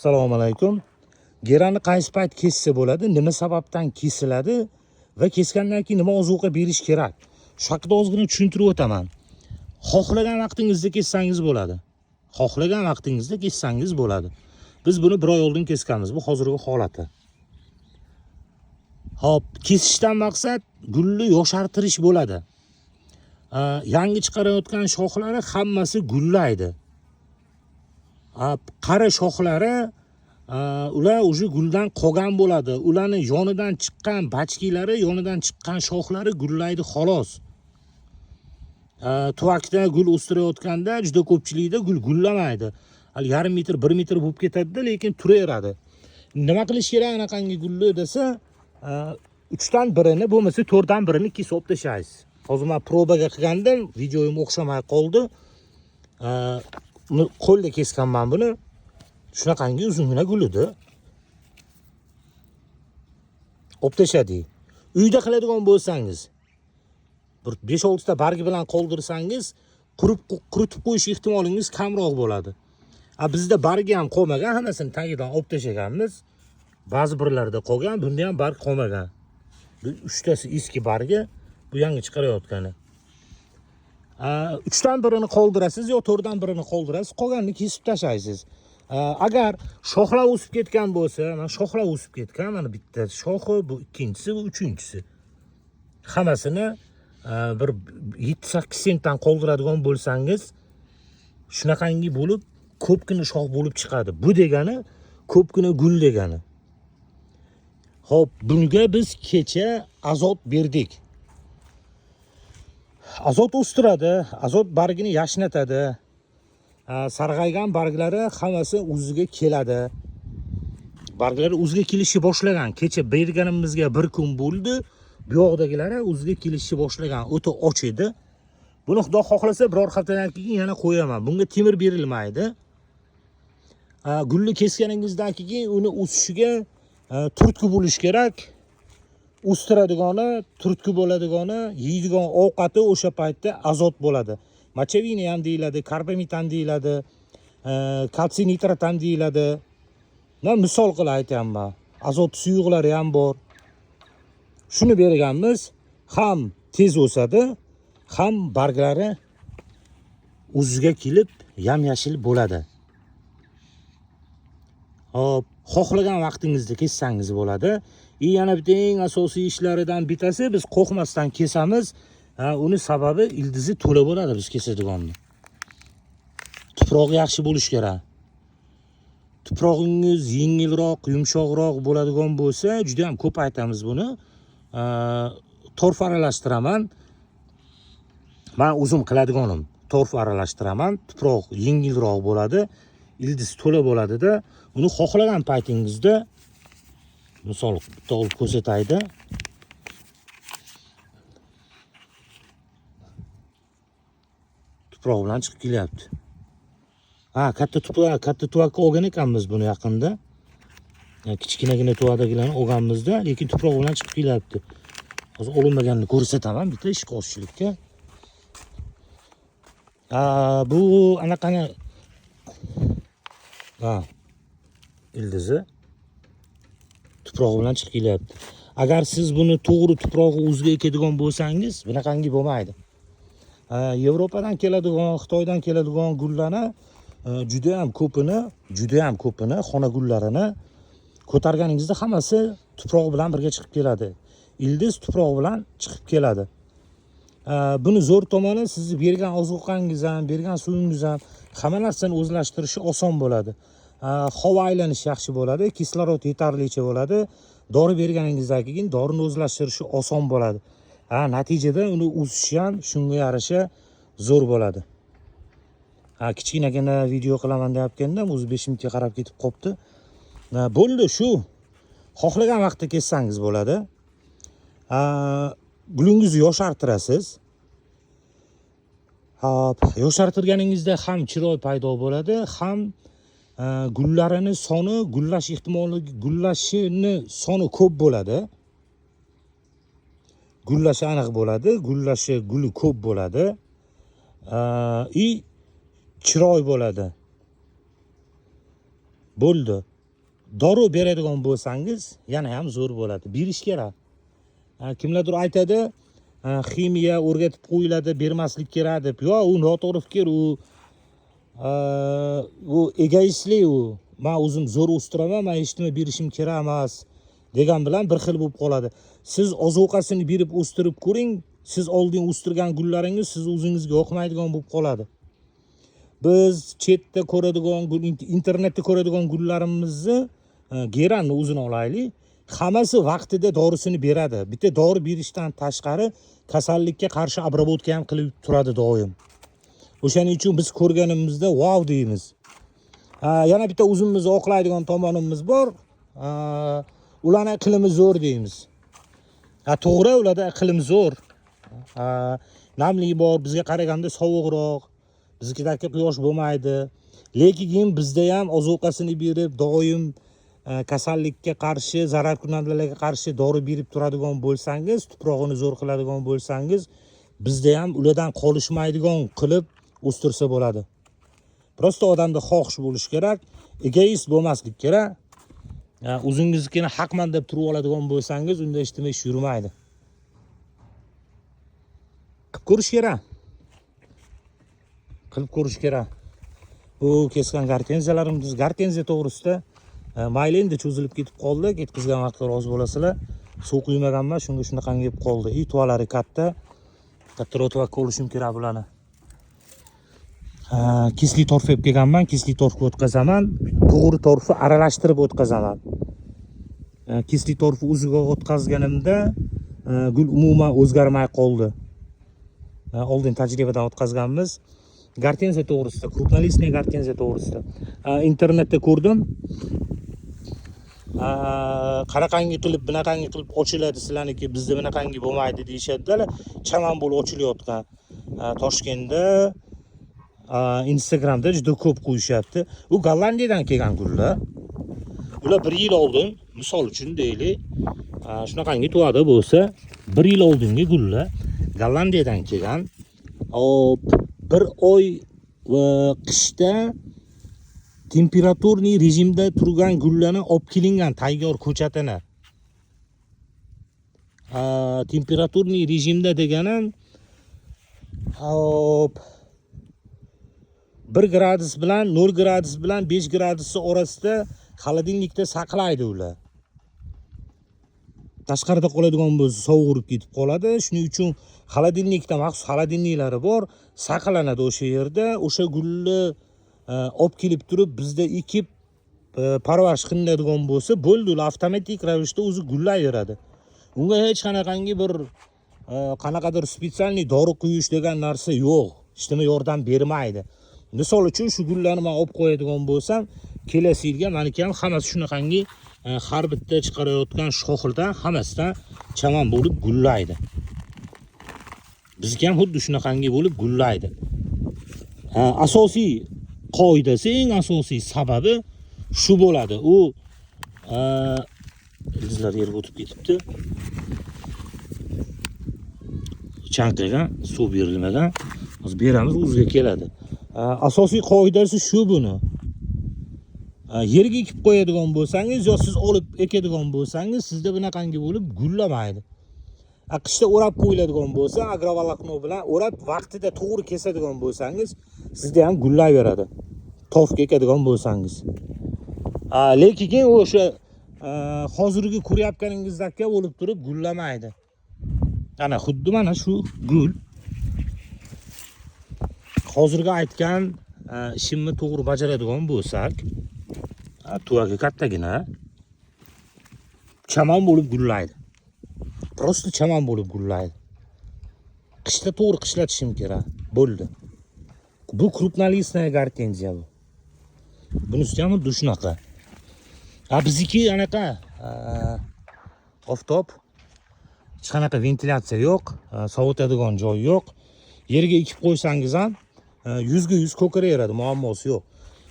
Assalomu alaykum. Gerani qaysi payt kessa bo'ladi, nima sababdan kesiladi va kesgandan keyin nima ozuqa berish kerak? Shu haqida ozgina tushuntirib o'taman. Xohlagan vaqtingizda kessangiz bo'ladi. Xohlagan vaqtingizda kessangiz bo'ladi. Biz buni bir oy oldin kesganmiz. Bu hozirgi holati. Hop, kesishdan maqsad gulni yoshartirish bo'ladi. Yangi chiqarayotgan shoxlari hammasi gullaydi. Qari shoxlari ular уже guldan qolgan bo'ladi. Ularni yonidan chiqqan bachkilari, yonidan chiqqan shoxlari gullaydi xolos. Tuvakda gul o'stirayotganda juda ko'pchilikda gul gullamaydi. Hali yarim metr, 1 metr bo'lib ketadi-da, lekin turaveradi. Nima qilish kerak anaqangi gulni desa, 3dan birini bo'lmasa 4dan birini kesib olib tashlaysiz. Hozir men probaga qilgandim, videoyim o'xshamay qoldi. Qo'lda kesganman buni. Shunaqangi uzungina gul edi. Olib tashladik. Uyda qiladigan bo'lsangiz, bir 5-6 ta bargi bilan qoldirsangiz, quritib qo'yish ehtimolingiz kamroq bo'ladi. Bizda bargi ham qolmagan, hammasini tagidan olib tashlaganmiz. Ba'zi birlarida qolgan, bunda ham barg qolmagan. Bu 3tasi eski bargi, bu yangi chiqarayotgani. 3dan birini qoldirasiz yo 4dan birini qoldirasiz, qolganini kesib tashlaysiz. Agar shoxlar o'sib ketgan bo'lsa, mana shoxlar o'sib ketgan, mana bitta shoxi, bu ikkinchisi, bu uchinchisi. Hammasini bir 7-8 sentdan qoldiradigan bo'lsangiz, shunaqangi bo'lib ko'pgina shox bo'lib chiqadi. Bu degani ko'pgina gul degani. Xo'p, bunga biz kecha azot berdik. Azot o'stiradi, azot bargini yashnatadi. Sarg'aygan barglari hammasi o'ziga keladi. Barglari o'ziga kelishni boshlagan. Kecha berganimizga bir kun bo'ldi. Bu yoqdagilari o'ziga kelishni boshlagan. O'ta och edi. Buni Xudo xohlasa biror haftadan keyin yana qo'yaman. Bunga temir berilmaydi. Gulni kesganingizdan keyin uni o'sishiga turtki bo'lish kerak. O'stiradigani, turtki bo'ladigani, yeydigan ovqati o'sha paytda azot bo'ladi. Mochavina ham deyiladi, karbamid ham deyiladi, kalsiy nitrat ham deyiladi. Men misol qilib aytyapman. Azot suyuqlari ham bor. Shuni berganmiz, ham tez o'sadi, ham barglari o'ziga kelib yam-yashil bo'ladi. Hop, xohlagan vaqtingizda kessangiz bo'ladi. Yana bitta eng asosiy ishlaridan bittasi, biz qo'rqmasdan kesamiz. Uni sababi ildizi to'la bo'ladi biz kesadiganni. Tuprog'i yaxshi bo'lishi kerak. Tuprog'ingiz yengilroq, yumshoqroq bo'ladigan bo'lsa, juda ham ko'p aytamiz buni. Torf aralashtiraman. Men o'zim qiladiganim torf aralashtiraman. Tuproq yengilroq bo'ladi, ildiz to'la bo'ladida. Uni xohlagan paytingizda misol bitta olib ko'rsataydi. Tuproq bilan chiqib kelyapti. Katta tuproq, katta tuvakka olgan ekanmiz buni yaqinda. Kichkinagina tuvadagilarni olganmizda, lekin tuproq bilan chiqib kelyapti. Hozir olinmaganini ko'rsataman bitta ishqoschilikka. Bu anaqani ildizi tuproq bilan chiqib kelyapti. Agar siz buni to'g'ri tuprog'i o'ziga ekadigan bo'lsangiz, bunaqangi bo'lmaydi. Yevropadan keladigan, Xitoydan keladigan gullarni juda ham ko'pini, xona gullarini ko'targaningizda hammasi tuproq bilan birga chiqib keladi. Ildiz tuproq bilan chiqib keladi. Buni zo'r tomoni, sizni bergan ozuqangiz ham, bergan suvingiz ham hamma narsani o'zlashtirishi oson bo'ladi. Havo aylanishi yaxshi bo'ladi, kislorod yetarlicha bo'ladi. Dori berganingizdan keyin dorini o'zlashtirishi oson bo'ladi. Natijada uni o'sishi ham shunga yarasha zo'r bo'ladi. Kichkinagina video qilaman deyotgandim, o'zi 5 minutga qarab ketib qopti. Bo'ldi shu. Xohlagan vaqtda kessangiz bo'ladi. Gulingizni yoshartirasiz. Hop, yoshartirganingizda ham chiroy paydo bo'ladi, ham gullarini soni, gullash ehtimoli, gullashini soni ko'p bo'ladi. Gullashi aniq bo'ladi, gullashi guli ko'p bo'ladi. Chiroy bo'ladi. Bo'ldi. Dori beradigan bo'lsangiz, yana ham zo'r bo'ladi. Berish kerak. Kimlardir aytadi, ximiya o'rgatib qo'yiladi, bermaslik kerak deb. Yo'q, u noto'g'ri fikr, u egoistlik u. Man o'zim zo'r o'stiraman, man hech nima berishim kerak emas degan bilan bir xil bo'lib qoladi. Siz ozuqasini berib o'stirib ko'ring, siz oldin o'stirgan gullaringiz siz o'zingizga yoqmaydigan bo'lib qoladi. Biz chetda ko'radigan gul, internetda ko'radigan gullarimizni, geranni o'zini olaylik, hammasi vaqtida dorisini beradi. Bitta dori berishdan tashqari kasallikka qarshi обработка ham qilib turadi doim. O'shaning uchun biz ko'rganimizda vau deymiz. Yana bitta o'zimizni oqlaydigan tomonimiz bor. Ularni iqlimi zo'r deymiz. Ha, to'g'ri, ularda iqlim zo'r. Namlik bor, bizga qaraganda sovuqroq. Biznikidagi quyosh bo'lmaydi. Lekin bizda ham ozuqasini berib, doim kasallikka qarshi, zararkunandalarga qarshi dori berib turadigan bo'lsangiz, tuprog'ini zo'r qiladigan bo'lsangiz, bizda ham ulardan qolishmaydigan qilib o'stirsa bo'ladi. Просто odamda xohish bo'lishi kerak, egoist bo'lmaslik kerak. O'zingiznikini haqman deb turib oladigan bo'lsangiz, unda hech nima ish yurmaydi. Qilib ko'rish kerak. Qilib ko'rish kerak. Bu kesgan gortenziyalarimiz, gortenziya to'g'risida mayli endi cho'zilib ketib qoldi. Ketkizgan vaqtga rozi bo'lasizlar. Suv quymaganman, shunga shunaqangi bo'lib qoldi. И tuvalari katta. Kattaroq tuvakka olishim kerak bularni. Кислый torf olib kelganman, кислый torfga o'tkazaman. To'g'ri torfni aralashtirib o'tkazaman. Кислый torfni o'ziga o'tkazganimda gul umuman o'zgarmay qoldi. Oldin tajribadan o'tkazganmiz. Gortenziya to'g'risida, крупнолистный gortenziya to'g'risida. Internetda ko'rdim. Qanaqangi qilib, bunaqangi qilib ochiladi sizlarniki, bizda bunaqangi bo'lmaydi deyishadilar. Chaman bo'lib ochilayotgan. Toshkentda, Instagramda juda ko'p qo'yishyapti. U Gollandiyadan kelgan gullar. Ular bir yil oldin, misol uchun deylik, shunaqangi tuvada bo'lsa, bir yil oldingi gullar Gollandiyadan kelgan. Hop, bir oy va qishda температурный rejimda turgan gullarni olib kelingan tayyor ko'chatini. Температурный rejimda deganim, hop, 1 gradus bilan 0 gradus bilan 5 gradus orasida холодильник da saqlaydi ular. Tashqarida qoladigan bo'lsa, sovuq urib ketib qoladi. Shuning uchun холодильник da maxsus холодильник lari bor, saqlanadi o'sha yerda. O'sha gulni olib kelib turib bizda ekib, parvarish qilinadigan bo'lsa, bo'ldi, ular avtomatik ravishda o'zi gullayveradi. Unga hech qanaqangi bir qanaqadir специальный dori quyish degan narsa yo'q. Hech nima yordam bermaydi. Misol uchun shu gullarni men olib qo'yadigan bo'lsam, kelasi yilga maniki ham hammasi shunaqangi har bitta chiqarayotgan shoxildan hammasidan chaman bo'lib gullaydi. Bizniki ham xuddi shunaqangi bo'lib gullaydi. Asosiy qoidasi, eng asosiy sababi shu bo'ladi. U ildizlar yerga o'tib ketibdi. Chanqagan, suv berilmagan. Hozir beramiz, o'ziga keladi. Asosiy qoidasi shu buni. Yerga ekib qo'yadigan bo'lsangiz yo siz olib ekadigan bo'lsangiz, sizda bunaqangi bo'lib gullamaydi. Qishda o'rab qo'yiladigan bo'lsa, agrovolokno bilan o'rab vaqtida to'g'ri kesadigan bo'lsangiz, sizda ham gullayveradi. Torfga ekadigan bo'lsangiz. Lekin o'sha hozirgi ko'rayotganingizdagi bo'lib turib gullamaydi. Ana xuddi mana shu gul. Hozirgi aytgan ishimni to'g'ri bajaradigan bo'lsak, tuvagi kattagina chaman bo'lib gullaydi. Просто chaman bo'lib gullaydi. Qishda to'g'ri qishlatishim kerak. Bo'ldi. Bu крупнолистная gortenziya bu. Bunisi ham xuddi shunaqa. Bizniki anaqa oftob, hech qanaqa ventilyatsiya yo'q, sovutadigan joy yo'q. Yerga ekib qo'ysangiz ham 100% ko'karaveradi, muammosi yo'q.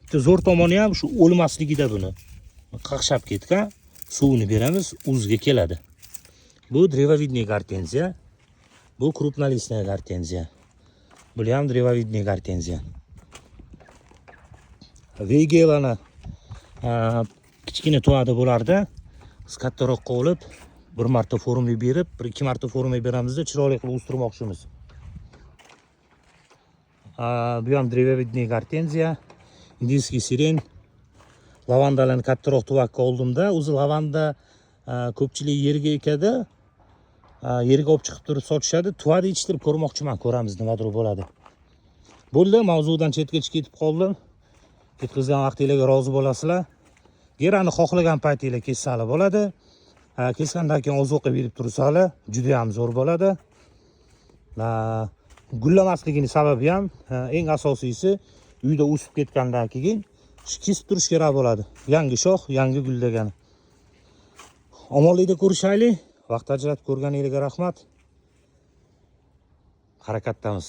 Bitta zo'r tomoni ham shu o'lmasligida buni. Qaqshab ketgan, suvini beramiz, o'ziga keladi. Bu древовидный gortenziya, bu крупнолистная gortenziya. Bu ham древовидный gortenziya. Veygelani Kichkina tuvadi bo'lardi. Biz kattaroqqa olib, bir marta forma berib, bir ikki marta forma beramizda, chiroyli qilib o'stirmoqchimiz. Bu ham древовидный гортензия, индийский сирень. Lavandalarni kattaroq tuvakka oldimda. O'zi lavanda ko'pchilik yerga ekadi. Yerga olib chiqib turib sotishadi. Tuvada yetishtirib ko'rmoqchiman, ko'ramiz nimadir bo'ladi. Bo'ldi, mavzudan chetga ketib qoldim. Ketkazgan vaqtinglarga rozi bo'lasizlar. Gerani xohlagan paytinglar kessanglar bo'ladi. Kesgandan keyin ozuqa berib tursanglar, juda ham zo'r bo'ladi. Gullamasligini sababi ham eng asosiysi, uyda o'sib ketgandan keyin kesib turish kerak bo'ladi. Yangi shox, yangi gul degani. Omonlikda ko'rishaylik. Vaqt ajratib ko'rganinglarga rahmat. Harakatdamiz.